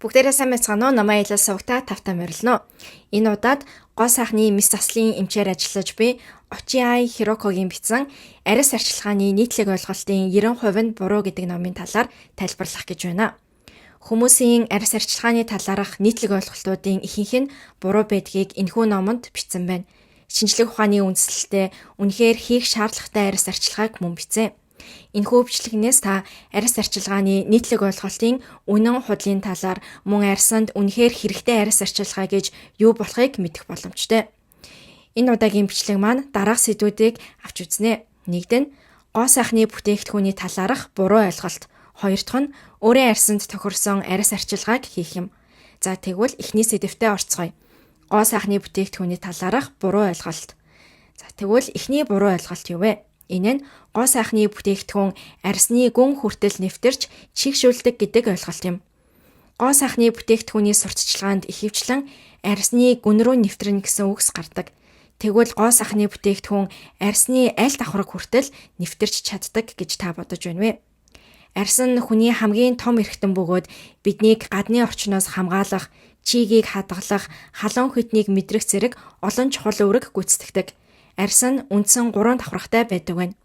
Бүгдээрээ сайн байцгаана уу? Намаа илээ сувгта тавтай морилно. Энэ удаад гоо сайхны мэс заслын эмчээр ажиллаж би Очиай Хирокогийн бичсэн арьс арчилгааны нийтлэг ойлголтын 90% нь буруу гэдэг номын талаар тайлбарлах гэж байна. Хүмүүсийн арьс арчилгааны талаарх нийтлэг ойлголтуудын ихэнх нь буруу байдгийг энэхүү номонд бичсэн байна. Шинжлэх ухааны үндэслэлтэй үнэхээр хийх шаардлагатай арьс арчилгааг мөн бичсэн. Энэхүү бичлэгнээс та арьс арчилгааны нийтлэг ойлголтын үнэн худлын талаар мөн арьсанд үнэхээр хэрэгтэй арьс арчилгаа гэж юу болохыг мэдэх боломжтой. Энэ удаагийн бичлэг маань дараах сэдвүүдийг авч үзнэ. Нэгд нь гоо сайхны бүтээгдэхүүний талаарх буруу ойлголт. Хоёр дахь нь өөрийн арьсанд тохирсон арьс арчилгааг хийх юм. За тэгвэл эхний сэдвтэ орцгоё. Гоо сайхны бүтээгдэхүүний талаарх буруу ойлголт. За тэгвэл эхний буруу ойлголт юу вэ? Энэ нь гоо сайхны бүтээгдэхүүн арьсны гүн хүртэл нэвтэрч чигшүүлдэг гэдэг ойлголт юм. Гоо сайхны бүтээгдэхүүний сурталчилгаанд ихэвчлэн арьсны гүн рүү нэвтрэнэ гэсэн үгс гардаг. Тэгвэл гоо сайхны бүтээгдэхүүн арьсны аль давхарга хүртэл нэвтэрч чаддаг гэж та бодож байна вэ? Арьс нь хүний хамгийн том эрхтэн бөгөөд биднийг гадны орчноос хамгаалах, чигийг хадгалах, халуун хүйтнийг мэдрэх зэрэг олон чухал үүрэг гүйцэтгэдэг. Арьс нь үндсэн 3 давхаргатай байдаг байна.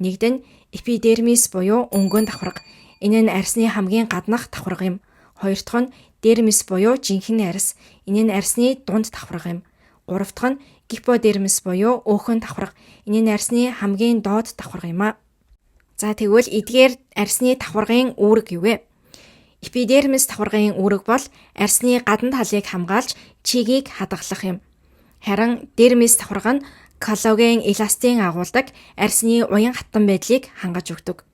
Нэгд нь эпидермис буюу өнгөн давхарга. Энэ нь арьсны хамгийн гаднах давхарга юм. Хоёр дахь нь дермис буюу жинхэнэ арьс. Энэ нь арьсны дунд давхарга юм. Гурав дахь нь гиподермис буюу өөхөн давхарга. Энэ нь арьсны хамгийн доод давхарга юм а. За тэгвэл эдгээр арьсны давхаргын үүрэг юу вэ? Эпидермис давхаргын үүрэг бол арьсны гадна талыг хамгаалж чигийг хадгалах юм. Харин дермис давхарга нь коллаген, эластин агуулдаг арьсны уян хатан байдлыг хангаж өгдөг.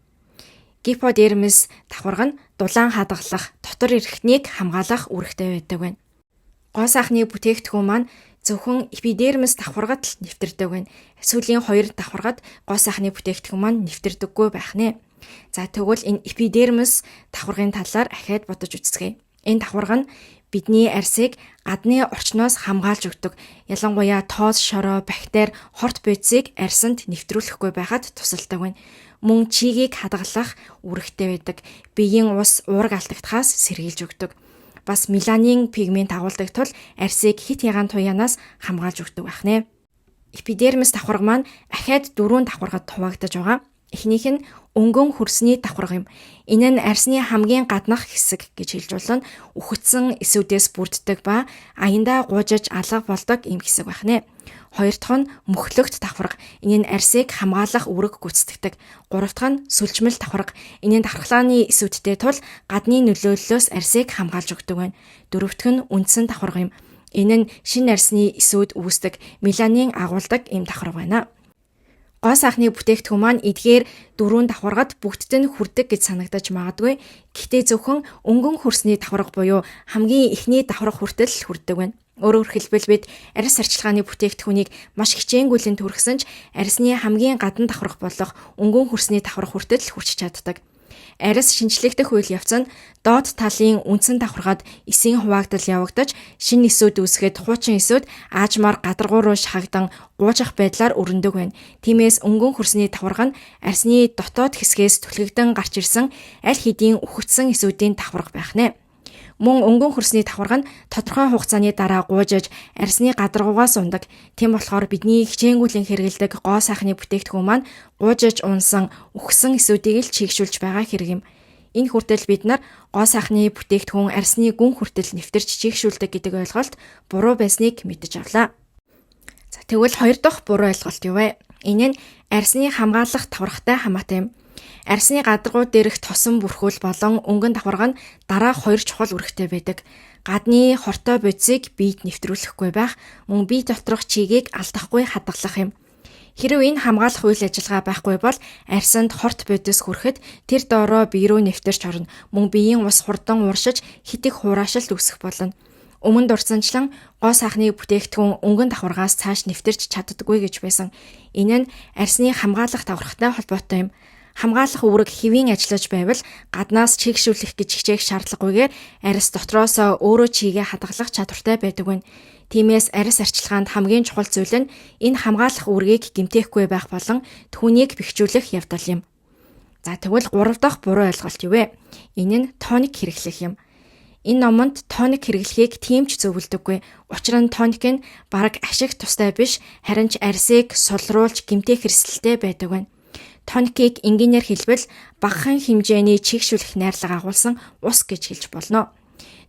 Гиподермис давхарга нь дулаан хадгалах, дотор эрхтнийг хамгаалах үүрэгтэй байдаг байна. Гоо сайхны бүтээгдэхүүн маань зөвхөн эпидермис давхаргад л нэвтэрдэг байна. Сүүлийн хоёр давхаргад гоо сайхны бүтээгдэхүүн маань нэвтэрдэггүй байх нэ. За тэгвэл энэ эпидермис давхаргын талаар ахиад бодож үзцгээе. Энэ давхарга нь бидний арьсыг гадны орчноос хамгаалж өгдөг. Ялангуяа тоос, шороо, бактери, хорт бодисыг арьсанд нэвтрүүлэхгүй байхад тусалдаг байна. Мөн чигийг хадгалах үүрэгтэй байдаг. Биеийн ус уураг алдагдахаас сэргийлж өгдөг. Бас меланин пигмент агуулдаг тул арьсыг хэт ягаан туяанаас хамгаалж өгдөг байх нэ. Эпидермис давхарга маань ахиад дөрвөн давхаргад хуваагдаж байгаа. Эхнийх нь өнгөн хөрсний давхарга юм. Энэ нь арьсны хамгийн гаднах хэсэг гэж хэлж болно. Үхэтсэн эсүүдээс бүрддэг ба аяндаа гуужиж алга болдог ийм хэсэг байх нэ. Хоёр дахь нь мөхлөгт давхарга. Энэ нь арьсыг хамгаалах үүрэг гүйцэтгэдэг. Гурав дахь нь сүлжмэл давхарга. Энэ нь давхаргалааны эсүүдтэй тул гадны нөлөөллөөс арьсыг хамгаалж өгдөг байна. Дөрөв дэх нь үндсэн давхарга юм. Энэ нь шинэ арьсны эсүүд үүсдэг, меланин агуулдаг ийм давхарга байна. Гоо сайхны бүтээгдэхүүн маань эдгээр дөрвөн давхаргад бүгдд нь хүрдэг гэж санагдаж магадгүй. Гэхдээ зөвхөн өнгөн хөрсний давхарга буюу хамгийн эхний давхарга хүртэл хүрдэг байна. Өөрөөр хэлбэл бид арьс арчилгааны бүтээгдэхүүнийг маш хичээнгүйлэн түрхсэн ч арьсны хамгийн гадна давхарга болох өнгөн хөрсний давхарга хүртэл хүрч чаддаг. Арьс шинжлэгдэх үйл явц нь доод талын үндсэн давхаргад эсийн хуваагдал явагдаж, шинэ эсүүд үүсгэхэд хуучин эсүүд аажмаар гадаргуу руу шахагдан гуужих байдлаар өрнөдөг байна. Тиймээс өнгөн хөрсний давхарга нь арьсны дотоод хэсгээс түлхэгдэн гарч ирсэн аль хэдийн үхэгдсэн эсүүдийн давхарга байх нэ. Мөн өнгөн хөрсний давхарга нь тодорхой хугацааны дараа гуужиж арьсны гадаргуугаас ундаг. Тийм болохоор бидний хичээнгүйлэн хэрэглэдэг гоо сайхны бүтээгдэхүүн маань гуужиж унсан, үхсэн эсүүдийг л чийгшүүлж байгаа хэрэг юм. Энэ хүртэл бид нар гоо сайхны бүтээгдэхүүн арьсны гүн хүртэл нэвтэрч чийгшүүлдэг гэдэг ойлголт буруу байсныг мэдэж авлаа. За тэгвэл хоёр дахь буруу ойлголт юу вэ? Энэ нь арьсны хамгаалах давхаргатай хамаатай юм. Арьсны гадаргуу дээрх тосон бүрхүүл болон өнгөн давхарга нь дараах хоёр чухал үүрэгтэй байдаг. Гадны хортой бодисыг биед нэвтрүүлэхгүй байх, мөн бие доторх чигийг алдахгүй хадгалах юм. Хэрвээ энэ хамгаалах үйл ажиллагаа байхгүй бол арьсанд хорт бодис хүрэхэд тэр доороо бие рүү нэвтэрч орно. Мөн биеийн ус хурдан ууршиж хэт их хураашилт үүсэх болно. Өмнө дурдсанчлан гоо сайхны бүтээгдэхүүн өнгөн давхаргаас цааш нэвтэрч чаддаггүй гэж байсан. Энэ нь арьсны хамгаалах давхаргатай холбоотой юм. Хамгаалах үүрэг хэвийн ажиллаж байвал гаднаас чийгшүүлэх гэж хичээх шаардлагагүйгээр арьс дотроосоо өөрөө чигээ хадгалах чадвартай байдаг байна. Тиймээс арьс арчилгаанд хамгийн чухал зүйл нь энэ хамгаалах үүргийг гэмтээхгүй байх болон түүнийг бэхжүүлэх явдал юм. За тэгвэл гурав дахь буруу ойлголт юу вэ? Энэ нь тоник хэрэглэх юм. Энэ номонд тоник хэрэглэхийг тийм ч зөвлөдөггүй. Учир нь тоник нь бараг ашиг тустай биш, харин ч арьсыг сулруулж гэмтэх эрсдэлтэй байдаг байна. Тоникийг энгийнээр хэлбэл багахан хэмжээний чийгшүүлэх найрлага агуулсан ус гэж хэлж болно.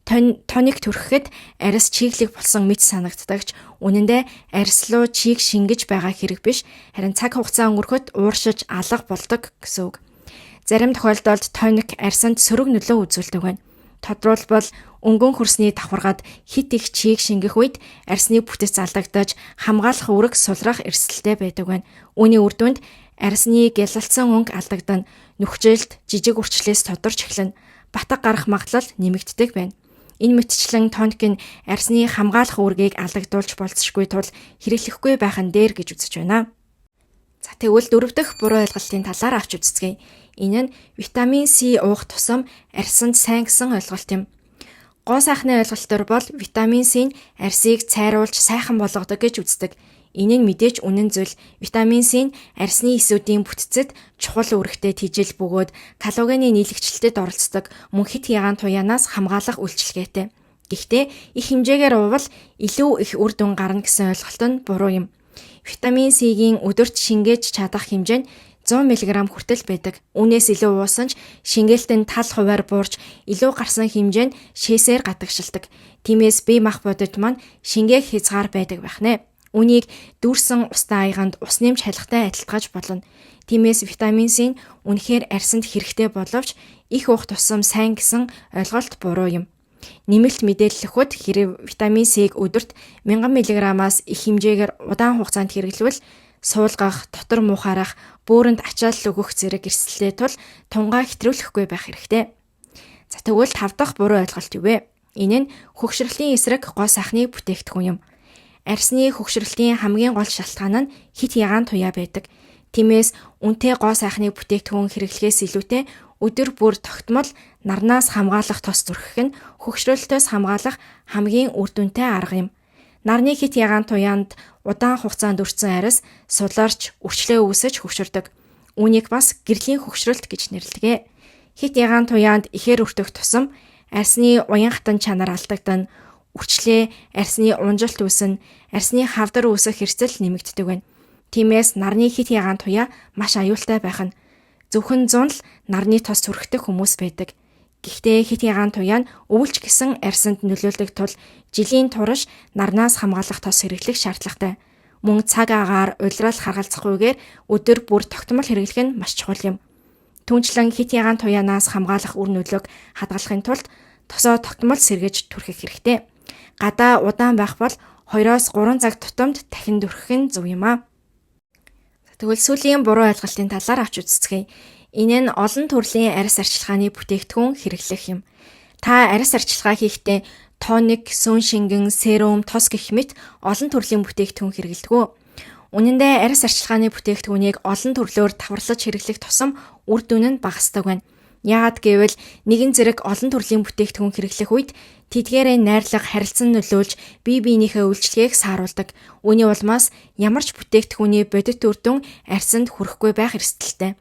Тоник түрхэхэд арьс чиглэг болсон мэт санагддаг ч үнэн дээр арьс руу чийг шингэж байгаа хэрэг биш, харин цаг хугацаа өнгөрөхөд ууршиж алга болдог гэсэн үг. Зарим тохиолдолд тоник арьсанд сөрөг нөлөө үзүүлдэг байна. Тодруулбал өнгөн хөрсний давхаргад хэт их чийг шингэх үед арьсны бүтэц алдагдаж хамгаалах үүрэг сулрах эрсдэлтэй байдаг байна. Үүний үр дүнд арьсны гялалцсан өнгө алдагдана, нүхжилт, жижиг үрчлээс тодорч эхэлнэ. Батга гарах магадлал нэмэгддэг байна. Энэ мэтчлэн тоник нь арьсны хамгаалах үүргийг алдагдуулж болзошгүй тул хэрэглэхгүй байх нь дээр гэж үзэж байна. За тэгвэл дөрөв дэх буруу ойлголтын талаар авч үзцгээе. Энэ нь витамин С уух тусам арьсанд сайн гэсэн ойлголт юм. Гоо сайхны ойлголтоор бол витамин С нь арьсыг цайруулж сайхан болгодог гэж үздэг. Энэ нь мэдээж үнэн зүйл. Витамин С нь арьсны эсүүдийн бүтцэд чухал үүрэгтэй тэжил бөгөөд коллагены нийлэгчлэлтэд оролцдог, мөн хэт ягаан туяанаас хамгаалах үйлчилгээтэй. Гэхдээ их хэмжээгээр уувал илүү их үр дүн гарна гэсэн ойлголт нь буруу юм. Витамин С-ийн өдөрт шингээж чадах хэмжээ нь 100 мг хүртэл байдаг. Үүнээс илүү уусан ч шингээлт нь тал хувиар буурч илүү гарсан хэмжээ нь шээсээр гадагшилдаг. Тиймээс бие махбодод маань шингээх хязгаар байдаг байх нэ. Үүнийг дүүрсэн устай аяганд ус нэмж халихтай адилтгаж болно. Тиймээс витамин С нь үнэхээр арьсанд хэрэгтэй боловч их уух тусам сайн гэсэн ойлголт буруу юм. Нэмэлт мэдээлэл өгөхөд хэрэв витамин С-г өдөрт 1000 мг-аас их хэмжээгээр удаан хугацаанд хэрэглэвэл суулгах, дотор муухайрах, бөөрөнд ачаалал өгөх зэрэг эрсдэлтэй тул тунгаа хэтрүүлэхгүй байх хэрэгтэй. За тэгвэл тав дахь буруу ойлголт юу вэ? Энэ нь хөгшрөлийн эсрэг гоо сайхны бүтээгдэхүүн юм. Арьсны хөгшрөлтийн хамгийн гол шалтгаан нь хэт ягаан туяа байдаг. Тиймээс үнэтэй гоо сайхны бүтээгдэхүүн хэрэглэхээс илүүтэй өдөр бүр тогтмол нарнаас хамгаалах тос түрхэх нь хөгшрөлтөөс хамгаалах хамгийн үр дүнтэй арга юм. Нарны хэт ягаан туяанд удаан хугацаанд өртсөн арьс суларч, үрчлээ үүсэж хөгшөрдөг. Үүнийг бас гэрлийн хөгшрөлт гэж нэрлэдэг. Хэт ягаан туяанд ихээр өртөх тусам арьсны уян хатан чанар алдагдана, үрчлээ, арьсны унжилт үүснэ, арьсны хавдар үүсэх эрсдэл нэмэгддэг байна. Тиймээс нарны хэт ягаан туяа маш аюултай байх нь. Зөвхөн зун л нарны тос түрхдэг хүмүүс байдаг. Гэхдээ хэт ягаан туяа нь өвөлч гэсэн арьсанд нөлөөлдөг тул жилийн турш нарнаас хамгаалах тос хэрэглэх шаардлагатай. Мөн цаг агаар, улирал харгалзахгүйгээр өдөр бүр тогтмол хэрэглэх нь маш чухал юм. Түүнчлэн хэт ягаан туяанаас хамгаалах үр нөлөөг хадгалахын тулд тосоо тогтмол сэргээж түрхэх хэрэгтэй. Гадаа удаан байх бол 2-3 цаг тутамд дахин түрхэх нь зөв юм аа. Тэгвэл сүүлийн буруу ойлголтын талаар авч үзцгээе. Энэ нь олон төрлийн арьс арчилгааны бүтээгдэхүүн хэрэглэх юм. Та арьс арчилгаа хийхдээ тоник, сүүн шингэн, серум, тос гэх мэт олон төрлийн бүтээгдэхүүн хэрэглэдэг үү? Үнэн дээр арьс арчилгааны бүтээгдэхүүнийг олон төрлөөр давхарлаж хэрэглэх тусам үр дүн нь багасдаг байна. Яагаад гэвэл нэгэн зэрэг олон төрлийн бүтээгдэхүүн хэрэглэх үед тэдгээрээ найрлага харилцан нөлөөлж бие биенийхээ үйлчилгээг сааруулдаг. Үүний улмаас ямар ч бүтээгдэхүүний бодит үр дүн арьсанд хүрэхгүй байх эрсдэлтэй.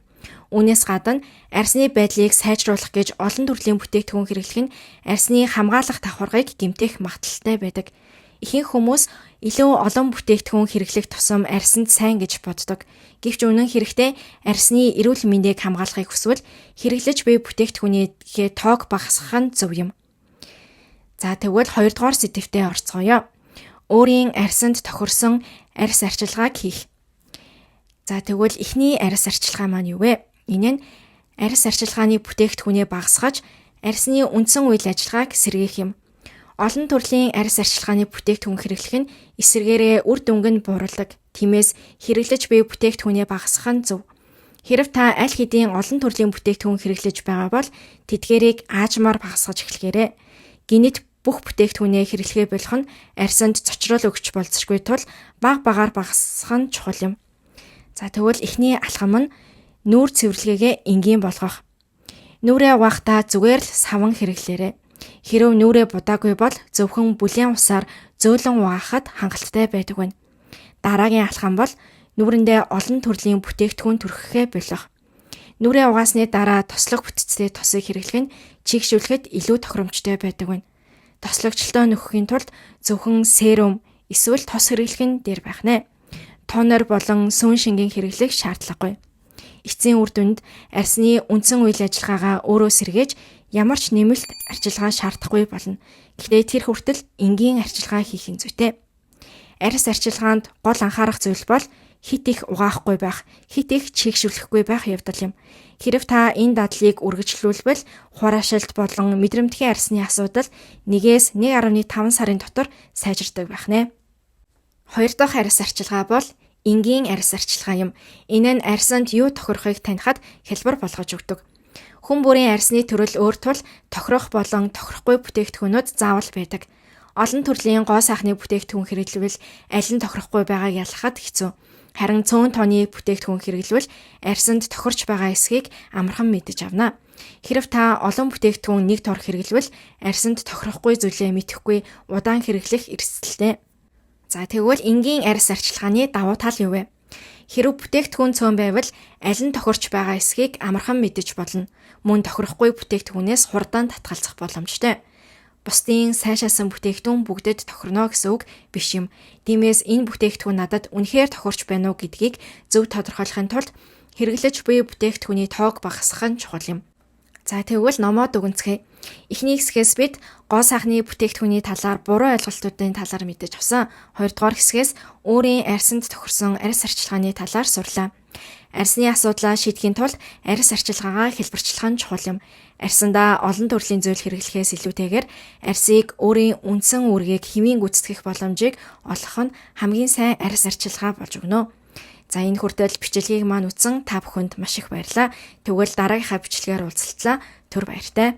Үүнээс гадна арьсны байдлыг сайжруулах гэж олон төрлийн бүтээгдэхүүн хэрэглэх нь арьсны хамгаалах давхаргыг гэмтэх магадлалтай байдаг. Ихэнх хүмүүс илүү олон бүтээгдэхүүн хэрэглэх тусам арьсанд сайн гэж боддог. Гэвч үнэн хэрэгтээ арьсны эрүүл мэндийг хамгаалахыг хүсвэл хэрэглэж буй бүтээгдэхүүнийхээ тоог багасгах нь зөв юм. За тэгвэл хоёрдугаар сэдэвтээ орцгоё. Өөрийн арьсанд тохирсон арьс арчилгааг хийх. За тэгвэл эхний арьс арчилгаа маань юу вэ? Энэ нь арьс арчилгааны бүтээгдэхүүнээ багасгаж арьсны үндсэн үйл ажиллагааг сэргээх юм. Олон төрлийн арьс арчилгааны бүтээгдэхүүн хэрэглэх нь эсрэгээрээ үр дүнг нь бууруулдаг. Тиймээс хэрэглэж буй бүтээгдэхүүнээ багасгах нь зөв. Хэрэв та аль хэдийн олон төрлийн бүтээгдэхүүн хэрэглэж байгаа бол тэдгээрийг аажмаар багасгаж эхлэхээрэй. Гэнэт бүх бүтээгдэхүүнээ хэрэглэхээ болох нь арьсанд цочрол өгч болзошгүй тул бага багаар багасгах нь чухал юм. За тэгвэл эхний алхам нь нүүр цэвэрлэгээгээ энгийн болгох. Нүрээ угахдаа зүгээр л саван хэрэглээрэй. Хэрэв нүрээ будаагүй бол зөвхөн бүлээн усаар зөөлөн угаахад хангалттай байдаг байна. Дараагийн алхам бол нүрэндээ олон төрлийн бүтээгдэхүүн түрхэхээ болох. Нүрээ угаасны дараа тослог бүтцтэй тосыг хэрэглэх нь чийгшүүлэхэд илүү тохиромжтой байдаг байна. Тослогчлолтоо нөхөхийн тулд зөвхөн серум эсвэл тос хэрэглэх нь дээр байх нэ. Тонер болон сүүн шингэн хэрэглэх шаардлагагүй. Эцсийн үр дүнд арьсны үндсэн үйл ажиллагаагаа өөрөө сэргээж ямар ч нэмэлт арчилгаа шаардахгүй болно. Гэхдээ тэр хүртэл энгийн арчилгаа хийх нь зүйтэй. Арьс арчилгаанд гол анхаарах зүйл бол хэт их угаахгүй байх, хэт их чийгшүүлэхгүй байх явдал юм. Хэрэв та энэ дадлыг үргэлжлүүлбэл хураашилт болон мэдрэмтгий арьсны асуудал 1-ээс 1.5 сарын дотор сайжирдаг байх нэ. Хоёр дахь арьс арчилгаа бол энгийн арьс арчилгаа юм. Энэ нь арьсанд юу тохирохыг танихад хялбар болгож өгдөг. Хүн бүрийн арьсны төрөл өөр тул тохирох болон тохирохгүй бүтээгдэхүүнүүд заавал байдаг. Олон төрлийн гоо сайхны бүтээгдэхүүн хэрэглэвэл аль нь тохирохгүй байгааг ялгахад хэцүү. Харин цөөн тооны бүтээгдэхүүн хэрэглэвэл арьсанд тохирч байгаа эсэхийг амархан мэдэж авна. Хэрэв та олон бүтээгдэхүүн нэг тор хэрэглэвэл арьсанд тохирохгүй зүйлээ мэдэхгүй удаан хэрэглэх эрсдэлтэй. За, тэгвэл энгийн арьс арчилгааны давуу тал юу вэ? Хэрэв бүтээгдэхүүн цөөн байвал аль нь тохирч байгаа эсэхийг амархан мэдэж болно. Мөн тохирохгүй бүтээгдэхүүнээс хурдан татгалзах боломжтой. Бусдын сайшаасан бүтээгдэхүүн бүгдэд тохирно гэсэн үг биш юм. Тиймээс энэ бүтээгдэхүүн надад үнэхээр тохирч байна уу гэдгийг зөв тодорхойлохын тулд хэрэглэж буй бүтээгдэхүүний тоог багасгах нь чухал юм. За, тэгвэл номоо дүгнэцгээе. Эхний хэсгээс бид гоо сайхны бүтээгдэхүүний талаар буруу ойлголтуудын талаар мэдэж авсан. Хоёрдугаар хэсгээс өөрийн арьсанд тохирсон арьс арчилгааны талаар сурлаа. Арьсны асуудлаа шийдэхийн тулд арьс арчилгаагаа хэлбэрчлэх нь чухал юм. Арьсандаа олон төрлийн зүйл хэрэглэхээс илүүтэйгээр арьсыг өөрийн үндсэн үүргийг хэвийн гүйцэтгэх боломжийг олгох нь хамгийн сайн арьс арчилгаа болж өгнө. За, энэ хүртэл бичлэгийг маань үзсэн та бүхэнд маш их баярлалаа. Тэгвэл дараагийнхаа бичлэгээр уулзалтлаа. Түр баяртай.